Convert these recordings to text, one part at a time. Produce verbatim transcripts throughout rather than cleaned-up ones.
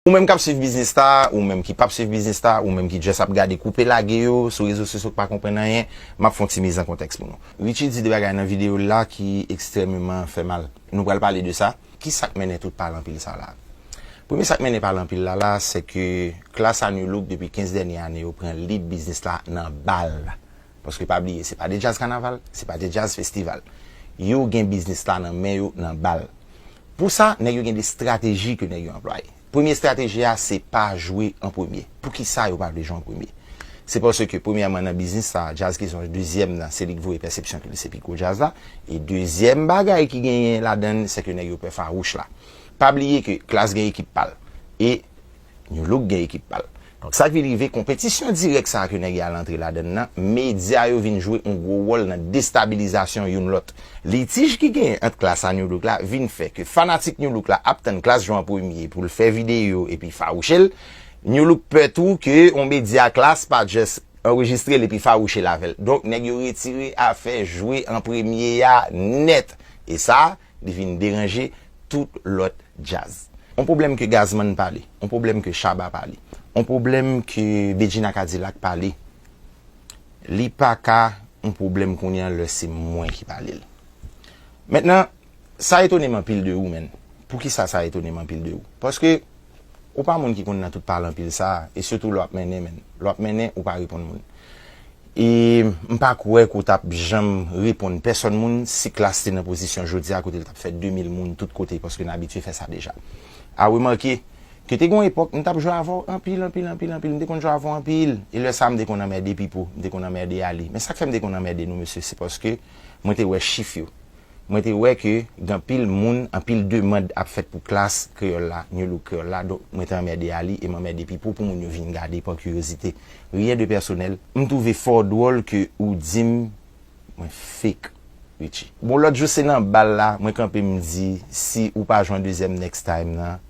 Ou menm k ap swiv Biznis Star, ou menm ki p ap swiv Biznis Star, ou menm ki just ap gade koupe lage yo sou rezo sosyo k pa konprann anyen, m ap fè yon ti mizankontèks pou nou. Richie di de bagay nan videyo l la ki ekstrèmeman fè mal. Nou pral pale de sa. Ki sa k mennen tout pale anpil sa la? Premye sa k mennen pale anpil la la, se ke klas a Nu Look depi kenz dènye ane yo pran lead biznis la nan bal. Paske pa bliye, se pa de djaz kanaval, se pa de djaz festival. Yo gen biznis la nan men yo nan bal. Pou sa, nèg yo gen de estrateji ke nèg yo anplwaye. Premye estrateji a, se pa jwe an premye. Poukisa yo pa vle jwe an premye? Se paske, premyèman, nan biznis sa, djaz ki sòti dezyèm nan, se li k voye pèsepsyon ke li se pi gwo djaz la. E dezyèm bagay ki genyen ladan l, se ke nèg yo pè fawouch la. Pa bliye ke Klass gen ekip pa l. E Nu Look gen ekip pa l. Donk, sa k vin rive, konpetisyon dirèk sa a ke nèg yo al antre ladan l nan, medya yo vin jwe yon gwo wòl nan destabilizasyon youn lòt. Litij ki genyen ant Klass a Nu Look la vin fè ke fanatik Nu Look la ap tann Klass jwe an premye pou l fè videyo epi fawouche l. Nu Look pè tou ke yon medya Klass pa just anrejistre l epi fawouche l avè l. Donk, nèg yo retire afè jwe an premye a nèt. E sa, li vin deranje tout lòt djaz. On pwoblèm ke Gazman pale, on pwoblèm ke Shabba pale, on pwoblèm ke Bedjine a Cadillac pale, li pa ka on pwoblèm kounye a lè se mwen ki pale l. Mentnan, sa etone m anpil de ou, menn. Poukisa sa etone m anpil de ou? Paske ou pa moun ki konn nan tout pale anpil sa a, e sitou lè w ap mennen, menn. Lè w ap mennen, ou pa reponn moun. E m pa kwè ke w t ap janm reponn pèsonn moun si Klass te nan pozisyon jodi a kote l t ap fè de mil moun tout kote, paske n abitye fè sa deja. A remake ke te gen yon epòk, m t ap jwe avè w anpil, anpil, anpil, anpil. M te konn jwe avè w anpil. E lè sa a, m te konn anmède Pipo, m te konn anmède Ali. Men sa k fè m te konn anmède nou, mesye, se paske mwen te wè chif yo. Mwen te wè ke gen anpil moun, anpil demann ap fèt pou Klass Kreyòl la, Nu Look Kreyòl la, donk mwen te anmède Ali e m anmède Pipo pou moun yo vin gade pa kiriyozite. Rien de personnel. M twouve fò dwòl ke ou di m mwen fake, Richie. Bon, lòt jou se nan bal la, mwen kanpe m di, si ou pa jwe an dezyèm next time nan,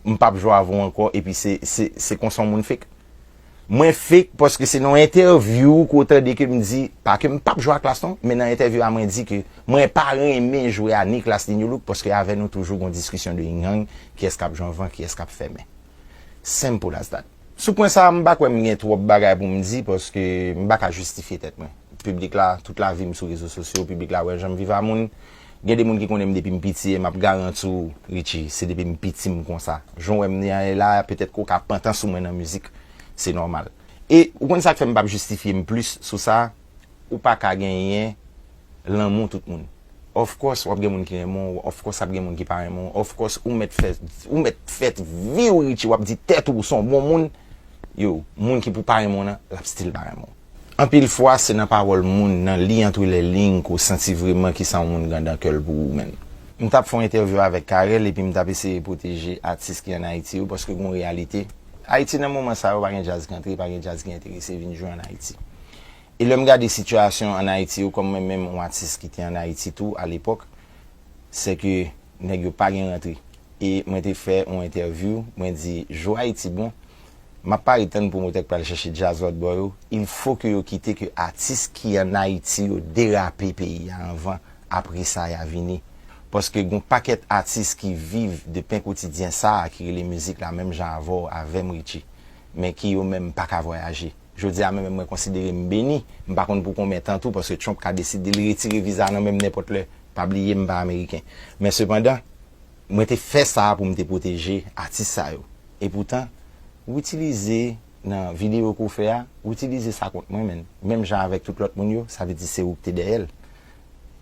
m p ap jwe avè w ankò, epi se, se, se konsa yon moun fake. Mwen fake paske se nan entèvyou ke w tande ke m di, pa ke m p ap jwe a Klass non, men nan entèvyou a mwen di ke mwen pa renmen jwe a ni Klass ni Nu Look paske avè nou toujou gon diskisyon de yin yang, kiyès k ap jwe anvan, kiyès k ap fèmen. Simple as that. Sou pwen sa a, m pa kwè m gen twòp bagay pou m di paske m pa ka jistifye tèt mwen. Piblik la, tout lavi m sou rezo sosyo, piblik la wè jan m viv a moun. Gen de moun ki konnen m depi m piti e m ap garanti w, Richie, se depi m piti m konsa. Jan w wè m ye la, petèt ke w ka pantan sou mwen nan mizik, se nòmal. E ou konn sa k fè m p ap jistifye m plis sou sa, ou pa ka genyen lanmou tout moun. Of course, w ap gen moun ki renmen w, of course, ap gen moun ki pa renmen w, of course, ou mèt fè, ou mèt fè vi w, Richie, w ap di tèt ou, ou se yon bon moun, yo, moun ki pou pa renmen w nan, l ap still pa renmen w. Anpil fwa, se nan pawòl moun, nan li entre les lignes, ke w santi vreman kisa yon moun gen nan kè l pou ou menm. M t ap fè yon entèvyou avèk Carel, epi m t ap eseye pwoteje atis ki ann Ayiti yo, paske gen yon reyalite. Ayiti, nan moman sa yo, pa gen djaz ki antre, pa gen djaz ki enterese vin jwe ann Ayiti. E lè m gade sitiyasyon ann Ayiti yo, kòm mwen menm, yon atis ki te ann Ayiti tou, alepòk, se ke nèg yo pa gen rantre. E mwen te fè yon entèvyou, mwen di, jou Ayiti bon, m ap pare tann pwomotè k pral chèche djaz lòt bò yo, il faut que yo kite ke atis ki ann Ayiti yo derape peyi a anvan, apre sa y a vini. Paske gen yon pakèt atis ki viv de pen kotidyen sa a ki rele mizik la menm jan avè w, avè m, Richie, men ki yo menm pa ka vwayaje. Jodi a menm, mwen konsidere m beni. M pa konn pou konbyen tan tou, paske Trump ka deside l retire viza nan men m nenpòt lè. Pa bliye, m pa ameriken. Men sepandan, mwen te fè sa a pou m te pwoteje atis sa yo. Epoutan, w itilize nan videyo ke w fè a, w itilize sa kont mwen, menn. Menm jan avèk tout lòt moun yo, sa vle di se ou ki te dèyè l.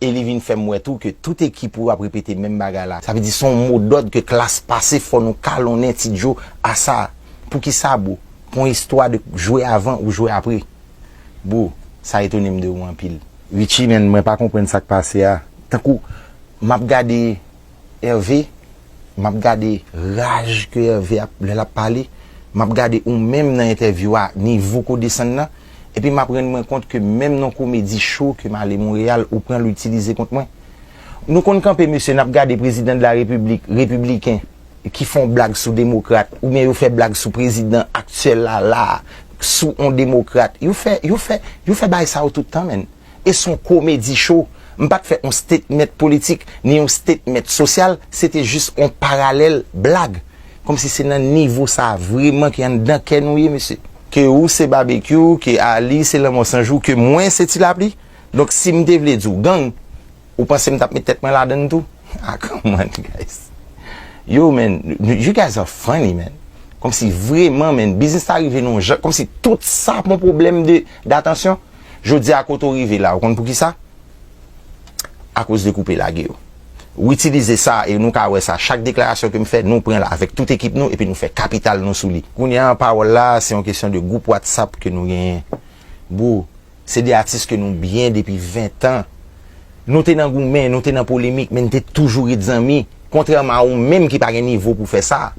E li vin fè m wè tou ke tout ekip ou ap repete menm bagay la. Sa vle di se yon modòd ke Klass pase, fò nou kalonnen Ti Djo a sa. Poukisa, bro? Pou yon istwa de jwe avan ou jwe apre. Bro, sa etone m de ou anpil. Richie, menn, mwen pa konprann sa k pase a. Tankou, m ap gade Hervé, m ap gade raj ke Hervé ap, lè l ap pale, m ap gade ou menm nan entèvyou a, nivo ke w desann nan, epi m ap rann mwen kont ke menm nan komedi cho ke m ale Monreyal, ou pran l, ou itilize kont mwen. Nou konn kanpe, mesye, n ap gade prezidan de la repiblik, repibliken, ki fè yon blag sou demokrat, oubyen yo fè blag sou prezidan aktyèl la, la, sou yon demokrat. Yo fè, yo fè, yo fè bagay sa yo tout tan, menn. E se yon komedi cho. M pa t fè yon statement politik, ni yon statement sosyal, se te jis yon paralèl blag. Kòmsi se nan nivo sa a vrèman ki anndan kè nou ye, mesye. Ke ou se Babekyou, ke Ali se Lanmò San Jou, ke mwen se Ti Lapli. Donk, si m te vle di w gang, ou panse m t ap met tèt mwen ladann tou? Ah, come on, guys. Yo, man, you guys are funny, man. Kòmsi vrèman, man, biznis la rive nan yon jan, kòmsi tout sa pou pwoblèm de, datansyon. Jodi a kote w rive la, ou konn poukisa? Akoz de koupe lage yo. Ou itilize sa, e nou ka wè sa, chak deklarasyon ke m fè, nou pran l avèk tout ekip nou, epi nou fè kapital nou sou li. Kounye a, pawòl la, se yon kesyon de gwoup WhatsApp ke nou genyen. Bro, se de atis ke nou byen depi ven tan. Nou te nan goumen, nou te nan polemik, men n te toujou ret zanmi. Kontrèman a ou menm ki pa gen nivo pou fè sa.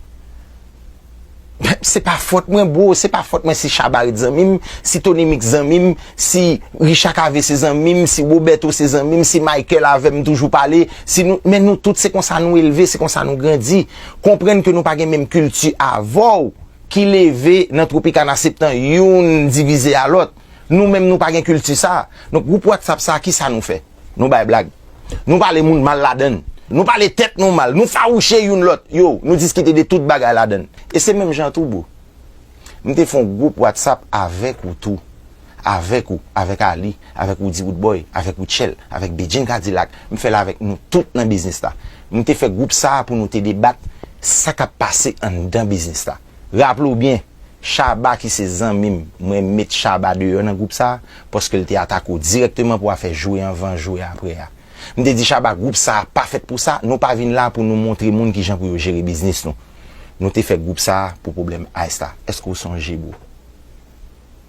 Se pa fòt mwen, bro, se pa fòt mwen si Shabba ret zanmi m, si Tony Mix zanmi m, si Richard Cavé se zanmi m, si Roberto se zanmi m, si Michael avè m toujou pale, si nou, men nou tout se konsa nou elve, se konsa nou grandi. Konprann ke nou pa gen menm kilti avè w ki leve nan Tropicana Septan, youn divize a lòt. Nou menm nou pa gen kilti sa. Donk gwoup WhatsApp sa, kisa nou fè? Nou bay blag. Nou pale moun mal ladann. Nou pale tèt nou mal. Nou fawouche youn lòt. Yo, nou diskite de tout bagay ladann. E se menm jan tou, bro. M te fè yon gwoup WhatsApp avèk ou tou. Avèk ou, avèk Ali, avèk Roody Roodboy, avèk Rutshelle, avèk Bedjine Cadillac. M fè l avèk nou tout nan biznis la. M te fè gwoup sa a pou nou te debat sa k ap pase anndan biznis la. Raple w byen, Shabba ki se zanmi m, mwen met Shabba deyò nan gwoup sa a, paske l te atake w dirèkteman pou afè jwe anvan, jwe aprè a. M te di Shabba, gwoup sa a pa fèt pou sa, nou pa vin la pou nou montre moun kijan pou yo jere biznis nou. Nou te fè gwoup sa a pou pwoblèm Ice la. Èske w sonje, bro?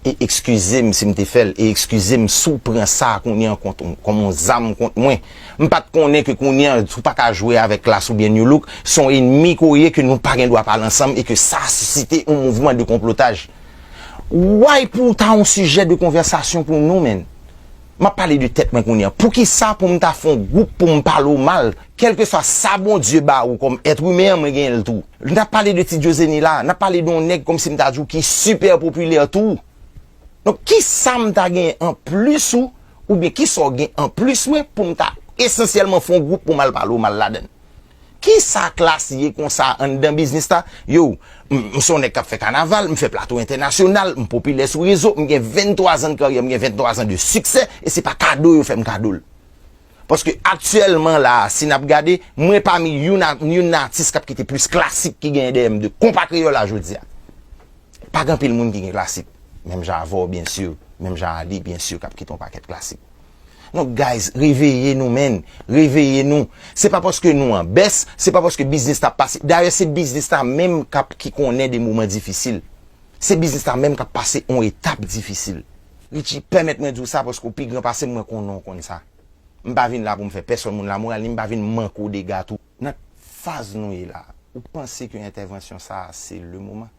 E ekskize m si m te fè l, e ekskize m si w pran sa a kounye an kont, kòm yon zam kont mwen. M pa t konnen ke kounye an, si w pa ka jwe avèk Klass oubyen Nu Look, se yon enmi ke w ye ke nou pa gen dwa pale ansanm e ke sa a sisite yon mouvman de konplotaj. Why pou w ta yon sijè de konvèsasyon pou nou, menn? M ap pale de tèt mwen kounye an. Poukisa pou m ta fè yon gwoup pou m pale w mal? Kèlkeswa sa Bondye ba ou kòm èt imen an, mwen genyen l tou. N ap pale de Ti Djozeni la, n ap pale de yon nèg kòmsi m ta di w ki sipè popilè tou. Donk, kisa m ta genyen anplis ou, oubyen kisa w gen anplis mwen pou m ta esansyèlman fè yon gwoup pou m al pale w mal ladann? Kisa Klass ye konsa anndan biznis la? Yo, m, m se yon nèg k ap fè kanaval, m fè plato entènasyonal, m popilè sou rezo, m gen venntwa zan de karyè, m gen venntwa zan de siksè, e se pa kado yo fè m kado l. Paske aktyèlman la a, si n ap gade, mwen pami youn a, youn nan atis k ap kite plis klasik ki genyen dèyè m de konpa kreyòl la jodi a. Pa gen anpil moun ki gen klasik. Menm jan avè w, byen si. Menm jan Ali, byen si, k ap kite yon pakèt klasik. Donk, guys, reveye nou, menn. Reveye nou. Se pa paske nou an bès, se pa paske biznis la ap pase. Dayè, se biznis la menm k ap, ki konnen de moman difisil. Se biznis la menm k ap pase yon etap difisil. Richie, pèmèt mwen di w sa paske w pi gran pase m, mwen konnen w konn sa. M pa vin la pou m fè pèsonn moun lamoral, ni m pa vin manke w dega tou. Nan faz nou ye la, ou panse ke entèvansyon sa a se le moman?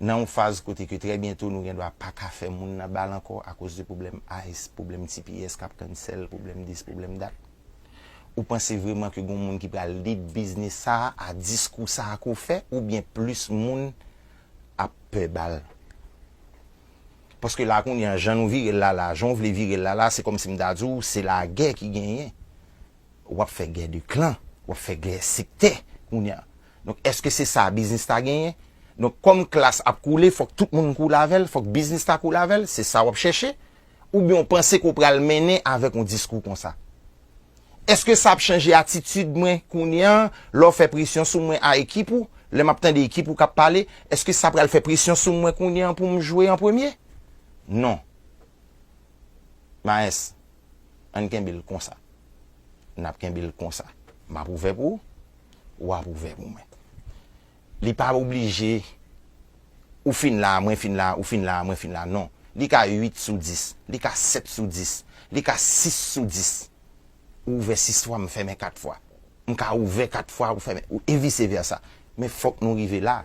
Nan yon faz kote ke trè byento nou gen dwa pa ka fè moun nan bal ankò akoz de pwoblèm Ice, pwoblèm T P S k ap cancel, pwoblèm dis, pwoblèm dat. Ou panse vrèman ke gen yon moun ki pral lead biznis sa a, a diskou sa a ke w fè, oubyen plis moun ap pè bal? Paske la kounye an, jan nou vire l la la, jan w vle vire l la la, se kòmsi m ta di w, se lagè ki genyen. W ap fè gè de klan, w ap fè gè sektè kounye a. Donk, èske se sa biznis la genyen? Donk, kòm Klass ap koule, fòk tout moun koule avè l, fòk biznis la koule avè l, se sa w ap chèche? Oubyen w panse ke w pral mennen avèk yon diskou konsa? Èske sa ap chanje atitid mwen kounye a, lè w fè presyon sou mwen a ekip ou, lè m ap tande ekip ou k ap pale, èske sa pral fè presyon sou mwen kounye a pou m jwe an premye? Non. Maes, ann kenbe l konsa. N ap kenbe l konsa. M ap ouvè pou ou, w ap ouvè pou mwen. Li pa oblije, ou fin la, mwen fin la, ou fin la, mwen fin la, non. Li ka uit sou dis, li ka sèt sou dis, li ka sis sou dis. Ou ouvè sis fwa, m fèmen kat fwa. M ka ouvè kat fwa, ou fèmen, ou, e vise vèsa. Men fòk nou rive la.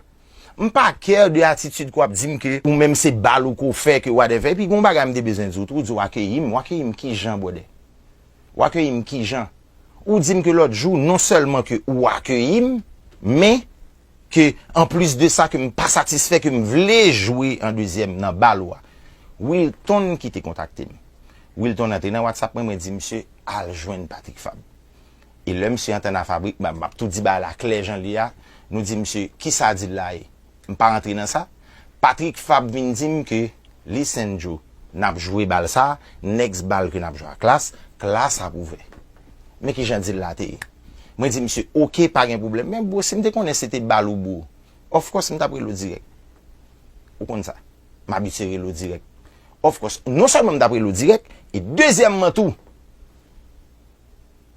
M pa care de atitid ke w ap di m ke ou menm se bal ou ke w fè, ke whatever. Epi gen yon bagay m te bezwen di w tou, ou di w akeyi m, w akeyi m kijan, brother? W akeyi m kijan? Ou di m ke lòt jou, non sèlman ke ou akeyi m, men ke anplis de sa ke m pa satisfè ke m vle jwe an dezyèm nan bal ou a. Wilton ki te kontakte m. Wilton antre nan WhatsApp mwen, mwen di misye al jwenn Patrick Fabre. E lè misye antre nan fabrik, m ap, m ap tou di bagay la klè jan l ye a, Nou di misye, kisa deal la ye? M pa rantre nan sa. Patrick Fabre vin di m ke Lisandro, n ap jwe bal sa, next bal ke n ap jwe a Klass, Klass ap ouvè. Men kijan deal la te ye. Mwen di misye, oke, pa gen pwoblèm. Men bro, si m te konnen se te bal ou bro, of course m t ap rele w dirèk. Ou konn sa. M abitye rele w dirèk. Of course, non sèlman m t ap rele w dirèk, e dezyèmman tou,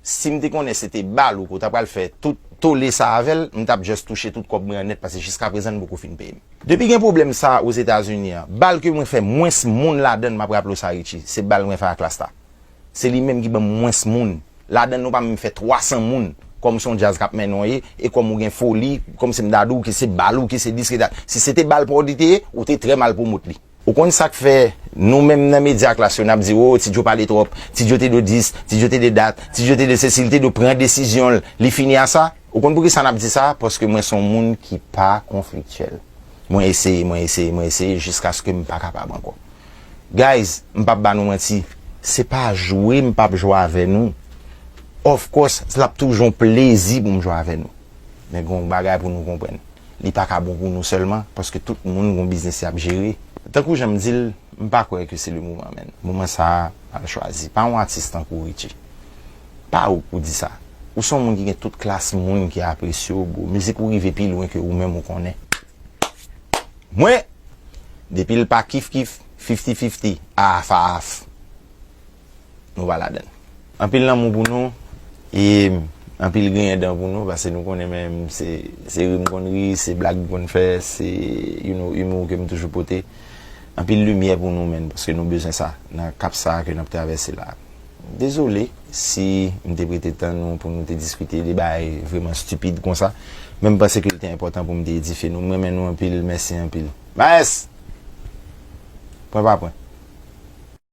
si m te konnen se te bal ou ke w ta pral fè tout tole sa avè l, m t ap just touche tout kòb mwen an nèt, paske jiskaprezan n poko fin peye m. Depi gen pwoblèm sa Ozetazini an, bal ke mwen fè mwens moun ladan l, m ap raple w sa Richie, se bal mwen fè a Klass la. Se li menm ki ban m mwens moun. Ladan l nou pa menm fè twa san moun. Kòm se yon djaz k ap mennen w ye, e kòm ou gen foli, kòm se m ta di w ke se bal ou, ke se dis, ke dat. Si se te bal pa w li te ye, ou te trè mal pwomot li. Ou konn sa k fè nou menm nan medya Klass yo n ap di, o, Ti Djo pale twòp, Ti Djo te dwe dis, Ti Djo te dwe dat, Ti Djo te dwe sesi, li te dwe pran desizyon l, li fini a sa? Ou konn poukisa n ap di sa? Paske mwen se yon moun ki pa konfliktyèl. Mwen eseye, mwen eseye, mwen eseye jiskaske m pa kapab ankò. Guys, m p ap ba nou manti, se pa jwe m p ap jwe avè nou. Of course, l ap toujou yon plezi pou m jwe avè nou. Men gen yon bagay pou nou konprann. Li pa ka bon pou nou sèlman, paske tout moun gen yon biznis y ap jere. Tankou jan m di l, m pa kwè ke se le moman, menn. Moman sa a, al chwazi. Pa yon atis tankou Richie. Pa ou k pou di sa. Ou se yon moun ki gen tout klas moun ki apresye w, bro. Mizik ou rive pi lwen ke ou menm ou konnen. Mwen, depi l pa kif kif, fifty fifty, half half, nou pa ladan l. Anpil lanmou pou nou, e anpil griyen dan pou nou, paske nou konnen menm se, se ri m konn ri, se blag m konn fè, se, you know, humour ke m toujou pote. Anpil limyè pou nou, menn, paske nou bezwen sa nan kap sa ke n ap travèse la. Dezole si m te prete tan nou pou nou te diskite de bagay vreman stipid konsa, men m panse ke l te enpòtan pou m te edifye nou. M renmen nou anpil, mèsi anpil. Maes! Pwen pa pwen.